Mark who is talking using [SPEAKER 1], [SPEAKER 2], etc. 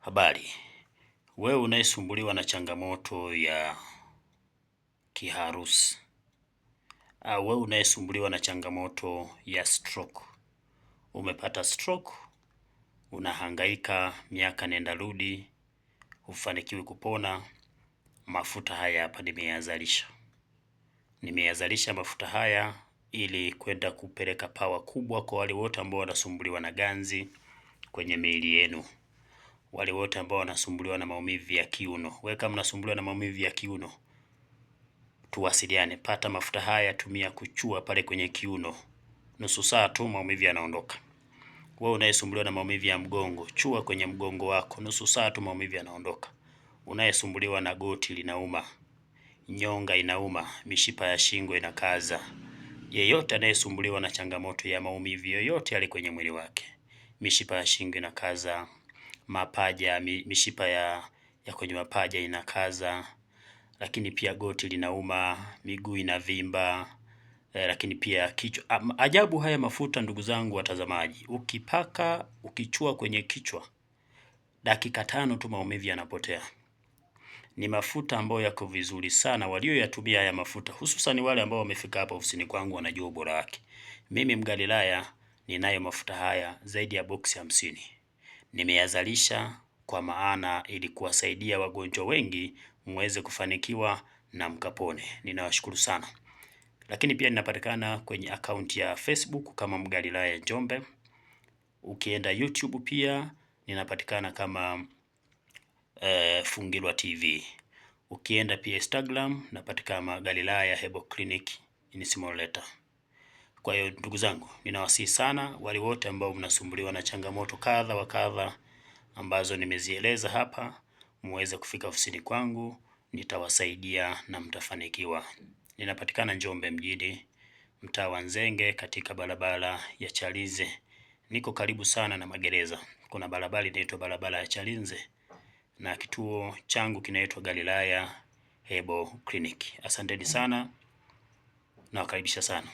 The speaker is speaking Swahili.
[SPEAKER 1] Habari, wewe unayesumbuliwa na changamoto ya kiharusi au wewe unayesumbuliwa na changamoto ya stroke, umepata stroke, unahangaika miaka nenda rudi, hufanikiwi kupona, mafuta haya hapa nimeyazalisha. Nimeyazalisha mafuta haya ili kwenda kupeleka pawa kubwa kwa wale wote ambao wanasumbuliwa na ganzi kwenye miili yenu, wale wote ambao wanasumbuliwa na maumivu ya kiuno. Wewe kama unasumbuliwa na maumivu ya kiuno, tuwasiliane. Pata mafuta haya, tumia kuchua pale kwenye kiuno, nusu saa tu maumivu yanaondoka. Wewe unayesumbuliwa na maumivu ya mgongo, chua kwenye mgongo wako, nusu saa tu maumivu yanaondoka. Unayesumbuliwa na goti linauma, nyonga inauma, mishipa ya shingo inakaza, yeyote anayesumbuliwa na changamoto ya maumivu yoyote yale kwenye mwili wake, mishipa ya shingo inakaza, mapaja, mishipa ya kwenye mapaja inakaza, lakini pia goti linauma, miguu inavimba, lakini pia kichwa. Ajabu haya mafuta, ndugu zangu watazamaji, ukipaka ukichua kwenye kichwa, dakika 5 tu maumivu yanapotea. Ni mafuta ambayo yako vizuri sana. Walioyatumia haya mafuta, hususan wale ambao wamefika hapa ofisini kwangu, wanajua ubora wake. Mimi Mgalilaya ninayo mafuta haya zaidi ya boksi 50. Nimeyazalisha kwa maana ili kuwasaidia wagonjwa wengi muweze kufanikiwa na mkapone. Ninawashukuru sana. Lakini pia ninapatikana kwenye akaunti ya Facebook kama Mgalilaya Njombe. Ukienda YouTube pia ninapatikana kama Fungilwa TV. Ukienda pia Instagram napatikana kama Galilaya Herbal Clinic in small letter. Kwa hiyo ndugu zangu, ninawasihi sana wale wote ambao mnasumbuliwa na changamoto kadha wa kadha ambazo nimezieleza hapa, muweze kufika ofisini kwangu, nitawasaidia na mtafanikiwa. Ninapatikana Njombe mjini, mtaa wa Nzenge, katika barabara ya Chalinze. Niko karibu sana na magereza. Kuna barabara inaitwa barabara ya Chalinze na kituo changu kinaitwa Galilaya Herbal Clinic. Asanteni sana, nawakaribisha sana.